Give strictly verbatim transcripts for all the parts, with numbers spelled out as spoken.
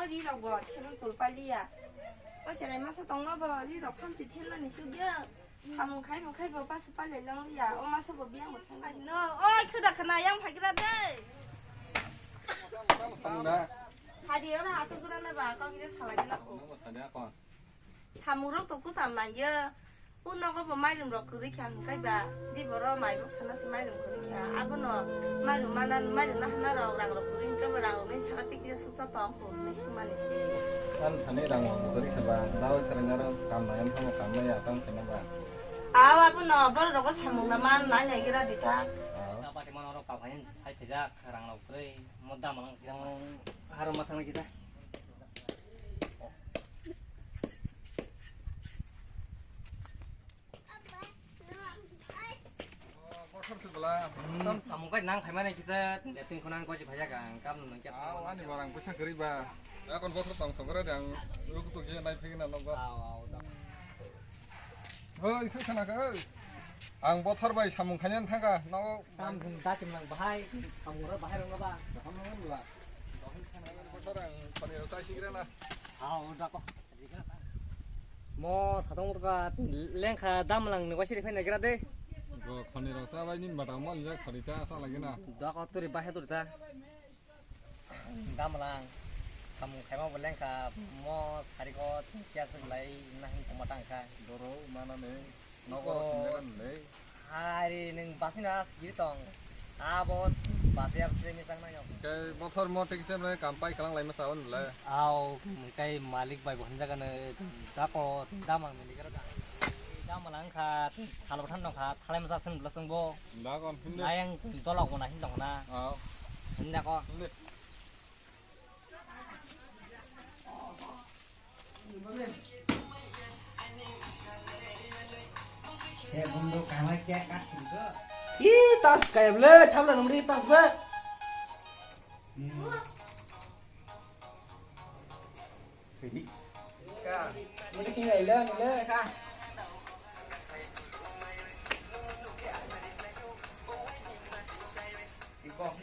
Ri rok bo thebwi kul paliya. O chelai masa tongma bo ri rok phamchi thelmani sugya. Samung khaibo khaibo pasu palai long liya. O masa bo biyang bo thangma hino. Oi, khuda khana yang phagira de. Samung da. Hadi ora asuk gura na ba kok ida salai na ko. Samung rok to kucham langya. O nogo bo mairum rok kwrwi kha hwnkhe ba, di boro mai bwksa no se mairum kwrwi kha. Abono mairum mana, mairum na hana rok, rang rok kwrwi hwnkhe bo rang rok ni saka tikya susa tong kho hwnwi swngmani se. Ang thani rang rok kwrwi kha ba, dawi kwrwng aro kam nai ang thamo kam nai ya tang khe na ba. Aw, abono borok rogo samung na man nai nai gira di ta. Aw. Party man oro kam hai sai phejak, rang rok kwrwi, mo dam lang kisa. Haro ma thang kisa. Bothor se bwla. Hmm, samung kai nang khaimani kisa, tini khunang koi phaiya kang, kam nung kya. Aw, ani borang bwsa kwrwi ba. Akon bothor tong sokra dang, ruk tu je nai phigina nogo. Aw, aw, da. Hoi, khoi sana ka. Ang bothor bai samung khainani thangka, nogo. Tam hwn da chimang bahai, samung ra bahai rong ba. Bothor ang khani rok chai sigra na. Aw, da ko. Mo satong ka lengkha damlang ni waisiri phai nagira de. Go khani rok sa bai nin bata mo anja khani ta sa lagi na. Da ko turi bahai turi ta. Damlang samung khaima bo lengkha mo sari ko kya se lai na hin tongma tangkha. Doro mana ne. Nogo. Hari nung basina sigi tong. Abo basi abo simi sang nai. Kai bothor mo thik sem le kam pai kalang lai masa on le. Au kai malik bai bo hanjaga ne dako damang ni gara da. Damang kha salo than dong kha thalai masa sen blasang bo. Dakon hinde. Ayang tolok bo na hin dong na. Au. Hinde ko. Hinde. Ih, tas kaya bele, thamla numri tas be. Ka. Mudi kini aila, nila. Ka.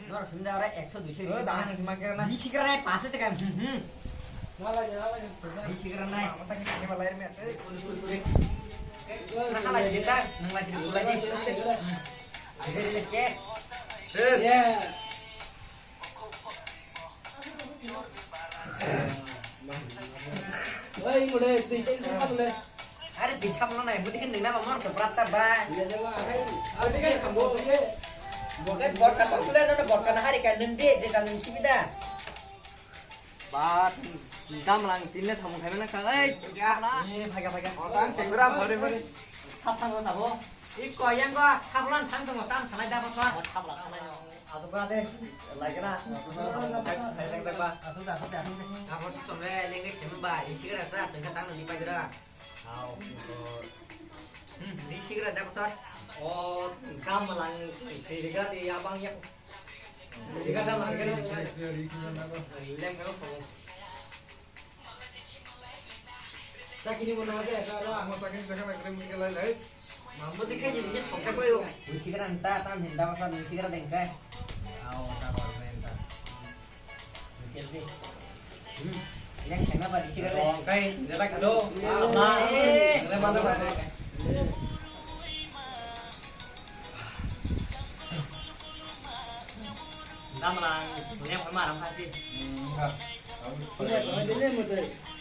Nor sunda ora ekso duiso. Oh, bahang sima kira na. Bisi kira na, paso te kan. Hmm, hmm. Nala, nala, nala. Bisi kira na. Masa kini kini balai me. Eh, kuli, kuli, kuli. Nang lagi kita, nang lagi kita. Jadi, jadi, yes. Yes. Oi, mule, tui tei sa mule. Are tui sa mule nai, budi khe nung na mamon se prapta ba. Iya, jago, akai. Asi kai kambo, oke. Bokai botka tong sule, no botka na hari ka nung de, de ta nung sibida. Ba, dam lang tinle samung khai mana ka, ei. Ya. Ni phaga, phaga. Otang sengra bhore bhore. Sa thango sabo. Iko yang ko, khaplan thang tong tam salai da botwa. Khapla khalai no. Asuk ba de, lai kena. Asuk ba, asuk ba. Asuk da, asuk da, asuk da. Abo tu chongle lenge kemba, isi kera ta, sengka tang ni pai dera. Au, ko. Hmm, isi kera da botwa. O, dam lang, isi kera di abang ya. Isi kera dam lang kena. Lem kena ko. Sakini mo na ja ka ra. Mo sakini jaga na kre mujhe lai lai. Mambo dikhe ji ni thokta koyo. Isi kera ta, tam hinda botwa, isi kera dengkai. Au, ta bor men ta. Yang kena ba di sini. Kai, dia tak do. Apa? Eh, mana mana. Dam lang, punya apa marah kasih.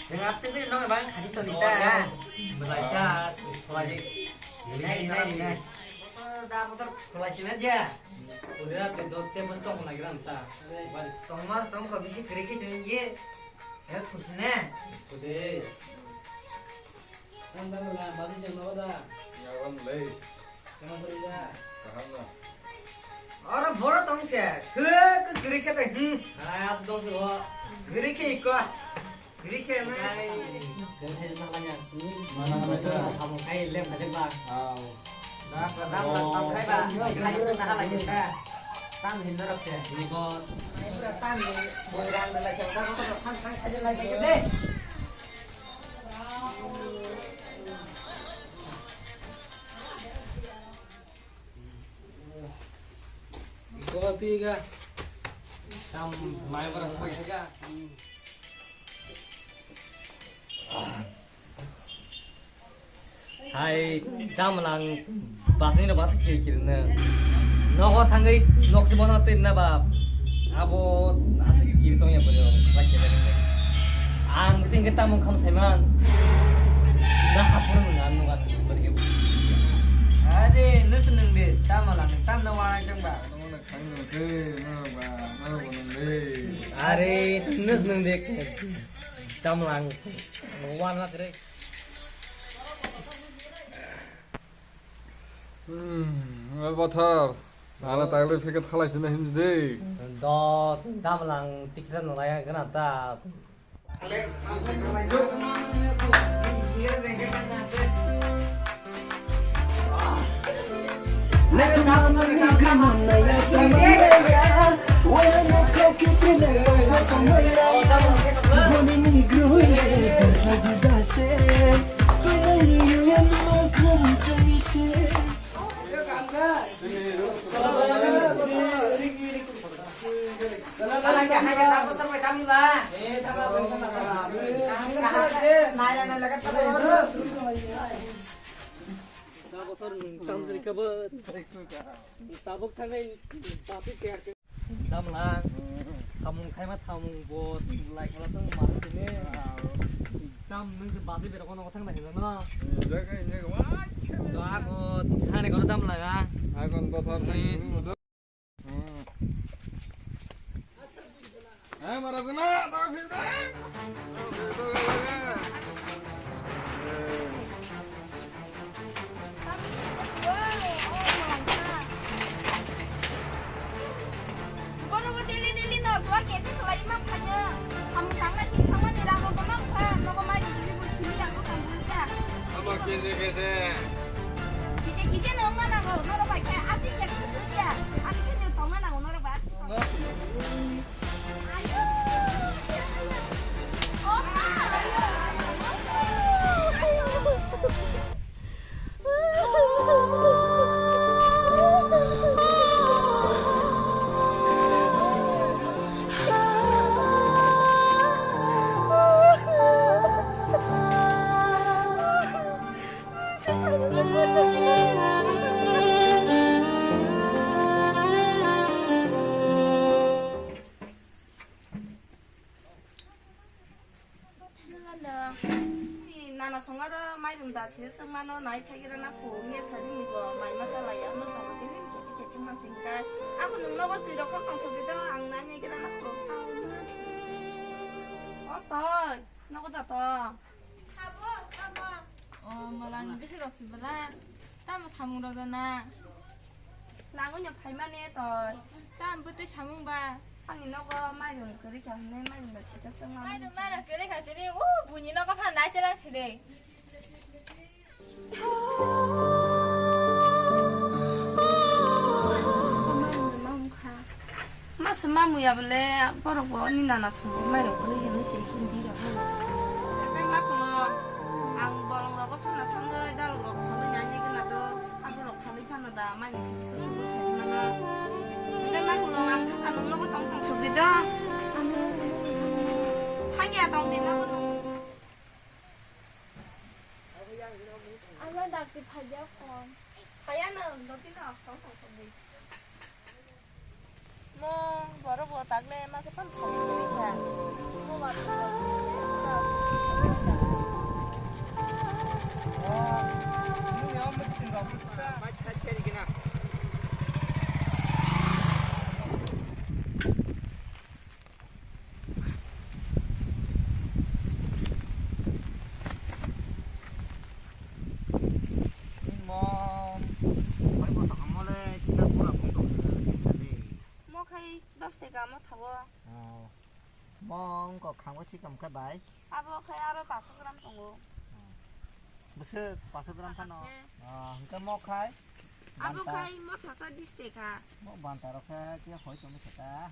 Yang apa tu nong bang, kasih tu nita. Belajar, belajar. Ini, ini, ini. Da motor khulai sina dia. Udah tu dot te bos tong lagi ram ta. Tongma tong ko bisi kiri ki tun ye. Ya khusne. Kude. Anda mala baji jama bada. Ya ram lei. Kama beri da. Kaham na. Ora boro tong se. He, ku kiri ke te. Hmm. Hai, as dong se ho. Kiri ki ko. Rikhe na. Hai. Samung khai lem khai ba. Aw. Dam, dam, dam khai ba. Khai se na hala kita. Tam hin dorok se. Ni ko. Pura tam ni. Boy rang da lai ke. Tam, tam, tam khai de lai ke de. Goti ga. Tam mai bara sai ga. Hai, damlang basing no basing kiri kiri na. Nogo tangwi nokse bono twi na ba. Abo asik kiri tong ya bari sakhe. Ang tingke tamung kham saiman. Na hapur nang nang nang. Are, nus nang de, damlang sam na wa jang ba. Are, nus nang de. Damlang. Wana kre. Hmm, Bothor. Ano tagli pheke thalai sina himjdi. Do, damlang tiksa nolaya gana ta. Tabuk thangai, tabuk kaya. Damlang, samung khaima samung bo lai khala tong ma tini. Dam nung se basi berok no thang nai no. Jaga ini wah. To ako thani ko damlang a. Akon Bothor. Eh, mara jana, ta phir de. Borok bo daily daily no, joa khe khe khlai ma phanya. Samung tangna thik thangma ni rang rok ma kha, nogo mai rok bo sili ang ko tang bulia. Amo kije kije. Kije kije no ma nango, norok bai khe ati khe khe sui khe, ati khe no tongma nango norok bai. Nana songaro mairum da se sengmano nai phaigira na kho, nge sari ni bo mai masa lai ya, no tamo tini kepi kepi man singkai. Ako nung nogo twi rok kok tong sogwi do, ang nai nai gira na kho. O toi, nogo da to. Thabo, thabo. O, malani bihik rok si bela. Tamo samung rok da na. Nangwi no phaimani toi. Tam bwtwi samung ba. Ani nogo mairum kwrwi kha hwnwi mairum bai sijak sengma. Mairum mairum kwrwi kha tini, o, buini nogo phan dai chelang si de. Masa mamu ya bole borok bo ni nana songwi mairok kwrwi hwnwi se Hindi rok. Kai ma kulo ang bolong rogo phano thangwi dalok rok phano nani gana do. Aborok phalwi phano da, mai ni sisi sisi sisi sisi mano. Hingke ma kulo ang thangka nung nogo tong tong sugwi do. Thangya tong di nogo nung. Ano dakti phaiya kon. Phaiya no, doti no, tong tong sugwi. Mo borok bo tagle masa pan thani thani kha. Mo ba thani se pura. Mo bai bo to kamo le kisa pura bung to kisa de. Mo khai dos teka mo thawo. Oh. Mo wngkha khango sikam khe bai. Abo khai aro paso gram tongo. Bwswk paso gram phano. Paso. Ah, hwnkhe mo khai? Abo banta. Khai mo thasa bis teka. Mo banta rok khe khe hoi tongwi khe ta.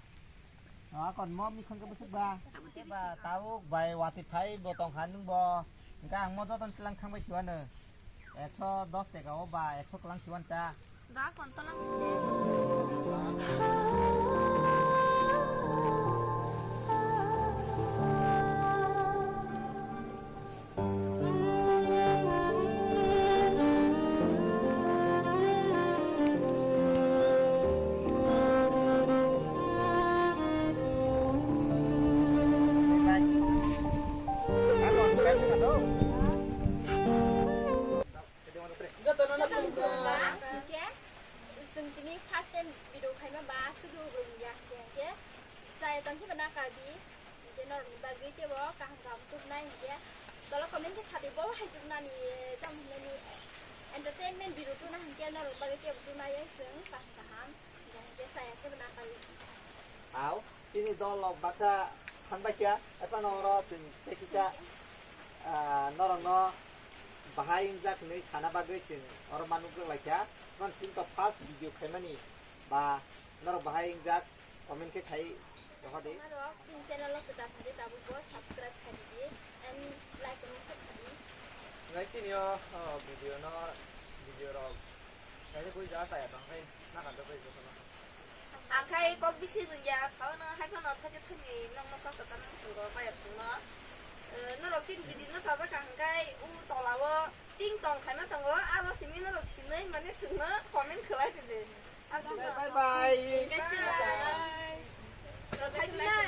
Ah, kon mo mikhon khe bwswk ba? Abo tiris teka. Tabuk bai watwi phai bo tong kha nwng bo. Hwnkhe ang mo jotono tlang thang bai siwano. Ekso dos teka o ba, ekso kwlang siwan ta. Da kon tolang side. Bagwi tebo kaham kaham tubnai hinkhe tola comment khe sadi bo hai tubnani tamo hinani entertainment video tubna hinkhe norok bagwi tebo tubnai chwng kaham kaham hinkhe saya khe bana kali. Au, chini dol rok baksa thangbai kha, ephano oro chwng tei kisa, ah, norokno bahai wngjak hinwi sana bagwi chwng oro manuk lai kha. Phano chini to first video khaimani ba norok bahai wngjak comment khe sai rohor di. Norok chini channel o kwtal thangwi tabuk bo subscribe khai di and like comment kha di. Ngai chini o, o video no, video rok kaisa koi ja saya tong khai na kan to koi joto no. Ang khai kok bisi rwngya, sao no hai phano thachi thani nokno kok kwchang thwngwi paiya thwngno. Eh, norok chini video no sajak kha hwnkhe u tola o ting tong khaima tongo, aro simi norok sinwi mane chwngno comment khwlai tidi. Aswk. Bye bye. Bye. Bye. Bye.